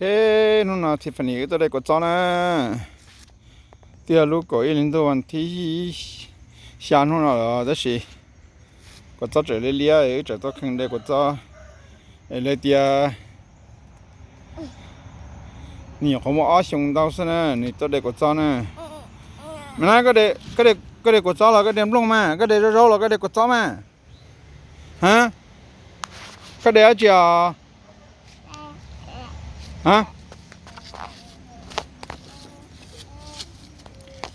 Hnub no Tiffany wb tuaj de kua txob na. Twb yog lub kaum ib hli ntuj vas thib xya hnub no lawm tab sis kua txob tseem liab liab, wb tseem tuaj kheej de kua txob. Es li tias nws nyuam qhuav muaj ob xyoos ntau xwb na, nws tuaj de kua txob na. Mas na, koj de kua txob los koj de nplooj mas, koj de zaub zaub los koj de kua txob mas? Ha, koj de dab tsi os? Ha,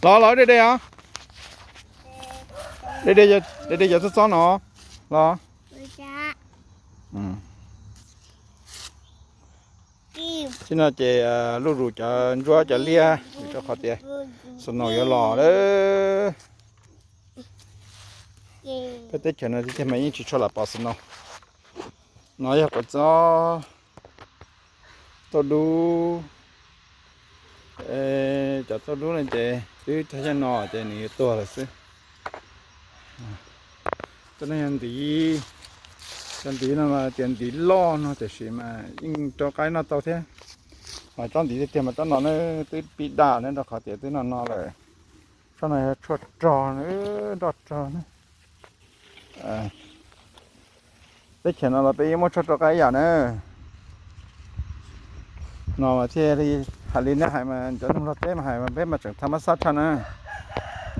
los los de de os. De de cov txob txob no los. Tib no ces luj zus cov ntsuab cov liab vim rau qhov tias snow yuav los lawm. Peb teb chaws no tiag tiag mas yeej tsis tshua lam pom snow. No yog kua txob tauj dub. Cov tauj dub no ces twb tag yaj no ces nws yuav tuag lawm xwb. Tuaj no yog ntiv, cov ntiv no mas tias ntiv loj no tiam sis mas yeej rau qaib noj tau thiab. Mas tsob ntiv tiag tiag mas tsob no ne twb pib daj ne rau qhov tias twb no no lawm. Tsob no yog tshuaj rog, nroj rog ne. Teb chaws no los peb yeej muaj tshuaj rau qaib ib yam na. No mas thiaj li hais li nej hais mas cov neeg Nplog teb mas hais mas peb mas tseem tha mab xab tshaj na.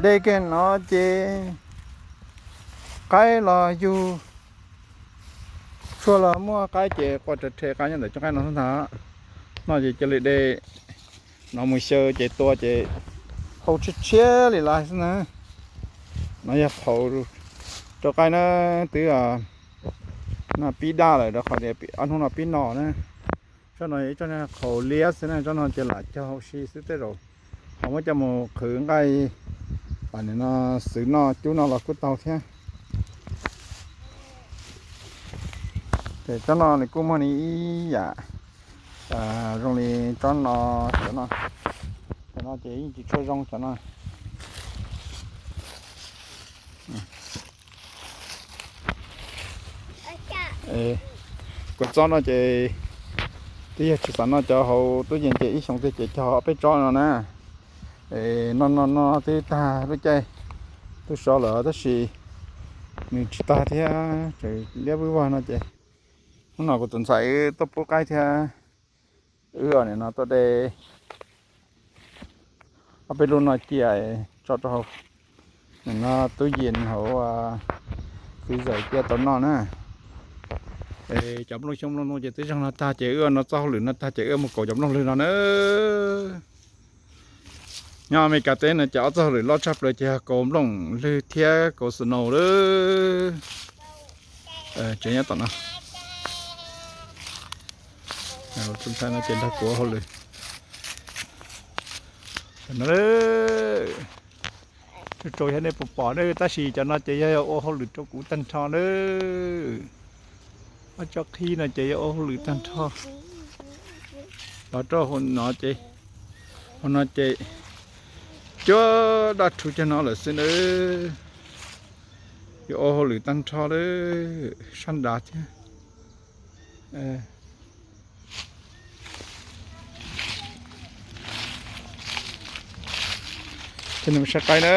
De kiag no ces qaib los yug tshuaj los muaj qaib ces quaj rhe rhe qaib nyob ntawm cov qaib no xwb ntag. No ces cia li de no mus xyaw ces tua ces hau tshiab tshiab li lawm xwb na. No yog qhaus rau qaib na, twb no pib daj lawm rau qhov tias ob hnub no pib no na. Tsob no yog ib tsob qhaus liab xwb na, tsob no ces lam cog hau si xwb, tej zaum ho muab coj mus qhwv nqaij, nim no xwb noj cub noj los kuj tau thiab. Ces tsob no nws kuj muaj li ib yam zoo li tsob no, cov no, cov no ces yeej tsis tshua zoo cov no. Kua txob no ces twb yog tsis xav noj cov hauv tub yees ces ib xyoo twg ces cog ob peb tsob no na. Noj noj noj twb tag lub caij tub sov lawm tab sis nws tsis tag thiab, tseem liab vwj vog no ces hnub no kuv tus ntxhais wb tuaj pub qaib thiab. Wb nim no tuaj de ob peb lub no cia tso rau hauv no tub yees hauv freezer cia tau noj na. Cov nplooj xyoob nplooj ntoo ces twb zeeg no tag ces wb no txoj hauj lwm no tag ces wb mus kaus cov nplooj lwg no na. Nyob Amelikas teb no ces ob txoj hauj lwm loj tshaj plaws ces yog kaus nplooj lwg thiab kaus snow lawm. Tsev nyob tom no. Tus ntxhais no ces nrog kuv ua hauj lwm no. Tsaus tsaus yog nej puas pom na, tab sis cov no ces yog ua hauj lwm rau kuv tag nrho na. Ob tsob qhib no ces yog ua hauj lwm tag nrho. Los rau hauv no ces, hauv no ces cuab daj rhuv cog no lawm xwb na. Yuav ua hauj lwm tag nrho lawm, sab nrad thiab. Ces nws saib qaib na,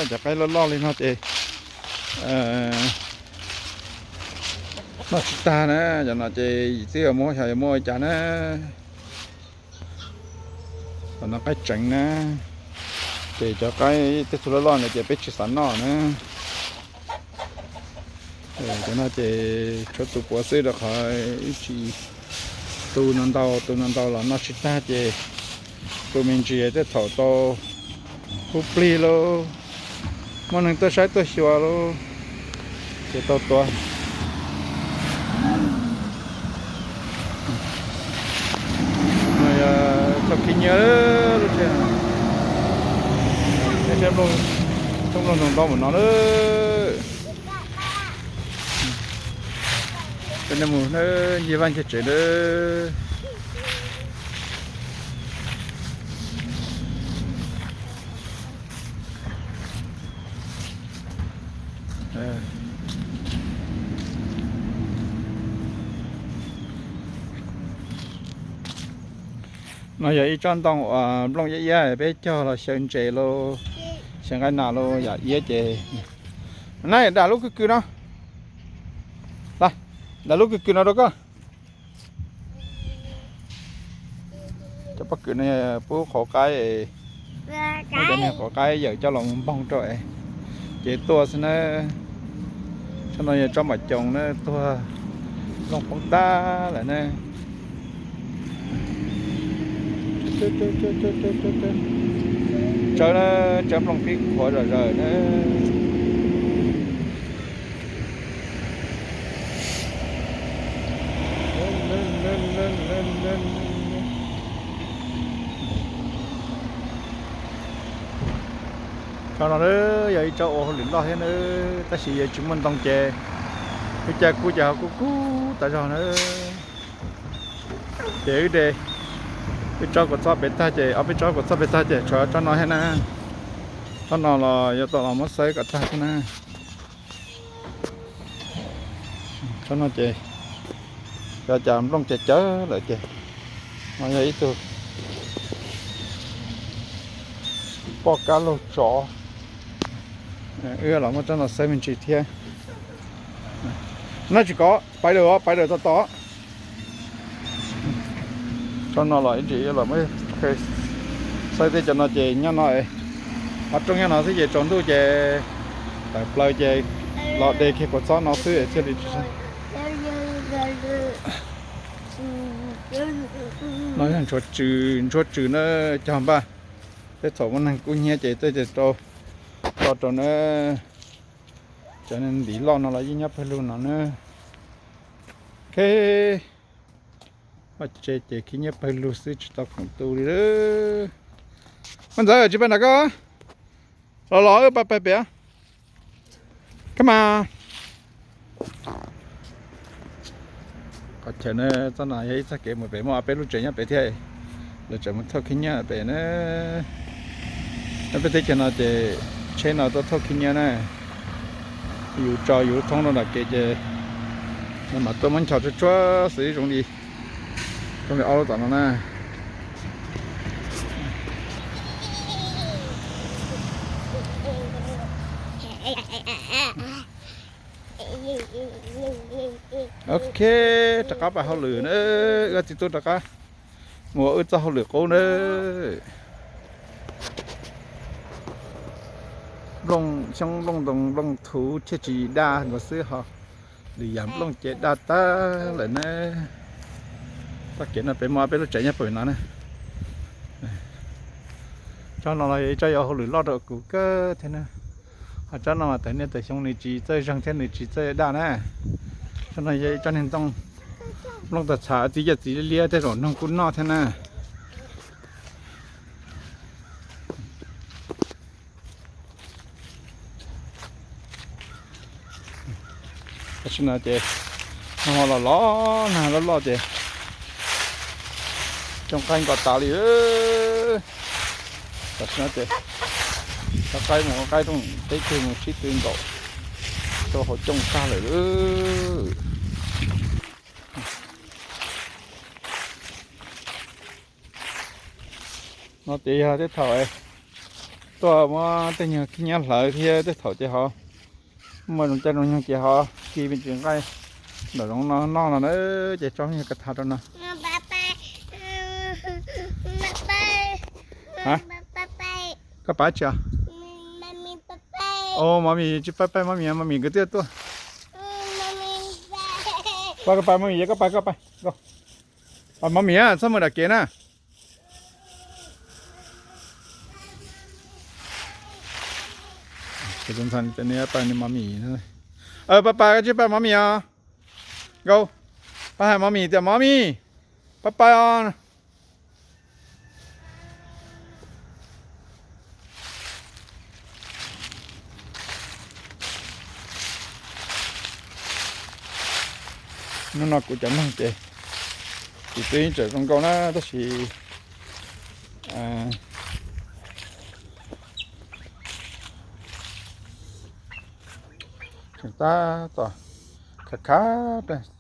cov qaib loj loj li no ces noj tsis tag na, cov no ces yim twb yuav muab xyov yuav muab ua cas na. Tom no qaib tseev na, ces cov qaib tej tug loj loj no ces peb tsis xav noj na. Cov no ces tshuav tus puav xwb rau qhov ib tsis tu no ntau, tu no ntau los noj tsis tag ces tu me ntsis tej thaum tau kub plig lauj, muaj neeg tuaj saib tuaj xyuas lauj, ces tau tua. Txoj kev nyiam lub tsheb, tsheb nplooj ntoo ntau mus no lawm. Cov nej mus ncig vaj ncig tsev lawm. No yog ib tsob ntoo uas nplooj iab iab peb cog los xyaw ntses los xyaw nqaij nas los yam iab ces. Na, dag lub kwj kws no, dag lub kwj kws no rau koj. Cov pob kws no pub qhauv qaib, cov niag qhauv qaib yawm coj los mus npoog rau es ces tuaj xwb na. Tsob no yog tsob mam coos na, tuag nplooj poob tag lawm na. Tsawb na, tsawb nplooj pib qhuav zom zaws na. Tsob no yog ib tsob ua hauj lwm loj thiab na, tab sis yog tsis muaj ntoo ces wb caij kub ces ho kub kub tas zog na. Ces wb de wb tsob kua txob pem tag ces, ob peb tsob kua txob pem tag ces tshuav tsob no thiab na. Tsob no los yuav tau los muab xawb kom tag thiab na. Tsob no ces yog cas nplooj ces cawv lawm ces no yog ib tug poj kab laug tsov. Wb los muab tsob no xawb me ntsis thiab. No tsis kov, pais lawm, pais lawm tom tom. Tsob no los ib ntsis los muab xawb tej cov no ces nyob no, qhov rooj nyob no xwb ces tsaus ntuj ces tawm plaws ces los de kiag kua txob no xwb thiaj li tsis. No yog ntsuag tsws, ntsuag tsws na, cog npaj. Tej thaum muaj neeg kub hnyiab ces tej ces rau, rau rau na. Cov ntiv loj no los yeej nyob pawg lug no na. Vaj tse ces khib nyiab pawg lug xwb tsis tau khoom tu li. Muaj ntxawv tsis pais nram koj, los los wb pais pem. Kab mas. Qhov chaw na, txoj no yog ib txoj kev mus pem, muaj ob peb lub tsev nyob pem thiab, lawv tseem mus thauj khib nyiab pem na. Nyob peb teb chaws no ces tsheb no tuaj thauj khib nyiab na. Yus tso yus lub thoob rau nram kev ces lawv mam tuaj muab nchos tsuag tsuag xwb zoo li, zoo li ob lub tom no na. Ok, rov qab pais hauj lwm na, wb txiv tub rov qab mus ua wb txoj hauj lwm qub na. Nplooj xyoob nplooj ntoo nplooj thuv thiaj tsis daj nkaus xwb ho, lwm yam nplooj ces daj tag lawm na. Txoj kev no peb muaj peb lub tsev nyob pem no na. Tsob no los yog ib tsob yuav hauj lwm loj rau kuv kawg thiab na. Ho tsob no mas tawm niaj tawm xyoo nws tsis txawj zeeg thiab nws tsis txawj daj na. Tsob no yog ib tsob niag ntoo nplooj tag txhav txiv caj txiv liab liab tej zaum noog kuj noj thiab na. Tam sim no ces nag hmo los los nag loj loj ces cooj qaib nkaus tas li. Tam sim no ces cov qaib mus qaib rooj teb twg mus sib tw nkaus rau hauv cooj tag lawm. No ces yog tej thaum tuaj muab tej nyuag khib nyiab hlawv thiab tej thaum ces ho muaj zoo caij zoo nyoog ces ho kis me ntsis nqaij nram zoov no noj no na, ces tso me nyuag ka tha rau no. Koj pab tsis? Os, mov mis tsis pab pab mov mis, mov mis nkawd twb tuaj. Pab koj pab mov mis, koj pab koj pab. Pab mov mis, txhob mus nram kev na. Pab pab, koj tsis pab mov mis os. Nkauj, pab hais mov mis tias mov mis, pab pab os. Hnub no kuv cov noog ces kuv twb tseem zoo nkauj na, tab sis tseem tab tom khav khav. Tab sis,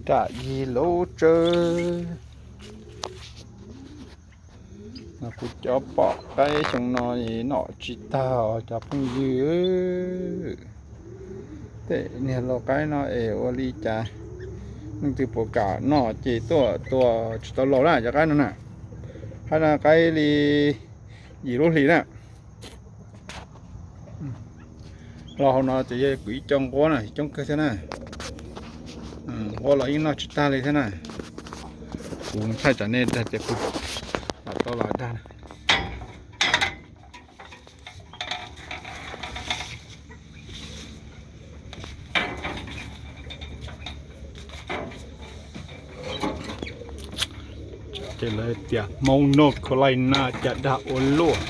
Ram yig lub tsawb. Kuv cov pom qaib xyoo no noj tsis tag os cov phooj ywg. Tej niag lau qaib no es ua li cas, leej twg puas kam noj ces tuaj tua tsis tau laus na cov qaib no na. Qaib no qaib li yim lub hlis na. Los hauv no ces yog kuv ib co nquab na coob kawg thiab na. Nquab los yeej noj tsis tag li thiab na. Kuv thaij tsam nej dag tias kuv lam tau los dag na. Ces lawv tias Hmoob North Carolina cas dag ua luaj,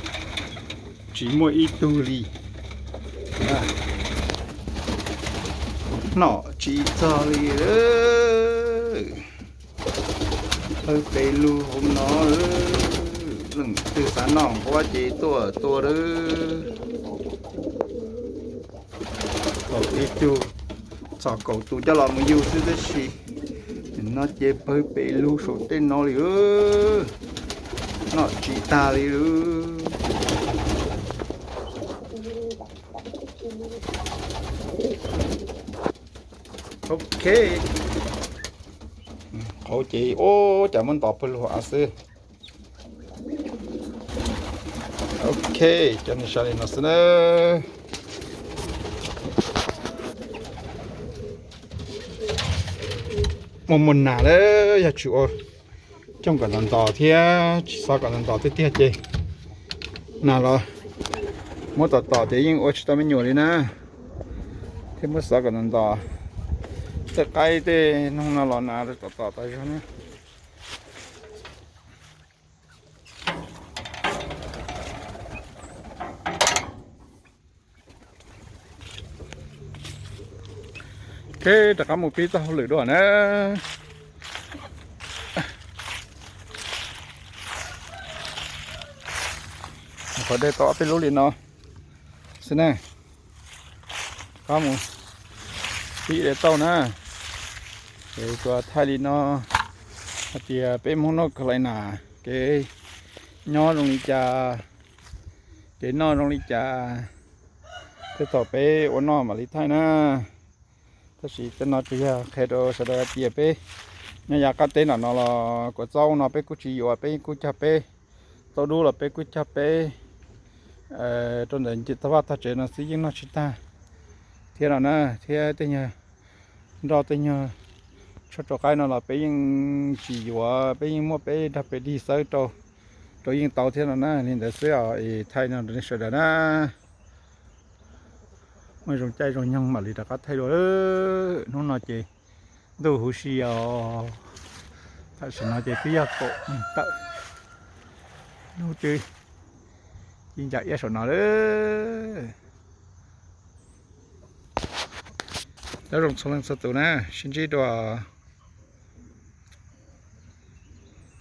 tsis muaj ib tug li, noj tsis txog li. Pawg pes lug hauv no, leej twg xav noj nquab ces tuaj tua lawm. Kaum ib tug, txog kaum tus coj los mus yug xwb tab sis no ces pawg pes lug saum tej no li, noj tsis tag li. Ok, qhauv ces ua cas muab ntos pawg lug av xwb. Ok, cov no sawv li no xwb na. Muaj muaj nas lawm, yog tsis ua coj kom ntos ntos thiab tsis xov kom ntos ntos tiag tiag ces nas los muab tom tom ces yeej ua tsis tau me nyuam li na. Thiab muab xov kom ntos ntos, tej qaib tej noog no los nas tom tom tas zog na. Ok, rov qab mus pib txoj hauj lwm dua na. Qhov dej tau ob peb lub li no xwb na. Rov qab mus pib dej tauj na. Es kuv thaij li no hais tias peb Hmoob North Carolina kev nyob zoo li cas, kev noj zoo li cas. Tej thaum peb ua noj mam li thaij na. Tab sis tej no tsuas yog qhia rau sawv daws hais tias peb nyob yav qab teb nram no los kuv txaub no peb kuj tsis yuav, peb kuj cog peb txaub dub los peb kuj cog peb rau ntawm tog vaj tog tsev no xwb yeej noj tsis tag thiab no na. Thiab tej nyuag nroj tej nyuag tshuaj rau qaib no los peb yeej tsis yuav, peb yeej muab peb dag pes dig xawb rau, rau yeej tau thiab no na. Li ntawd xwb os, es thaij no rau nej sawv daws na. Muaj zoo caij zoo nyoog mam li rov qab thaij dua. Hnub no ces ntuj huv si os. Tam sim no ces twb yog kaum moos tawm, hnub twb ci ncaim iab saum no lawm. Nyob zoo txhua leej txhua tus na, sib ntsib dua.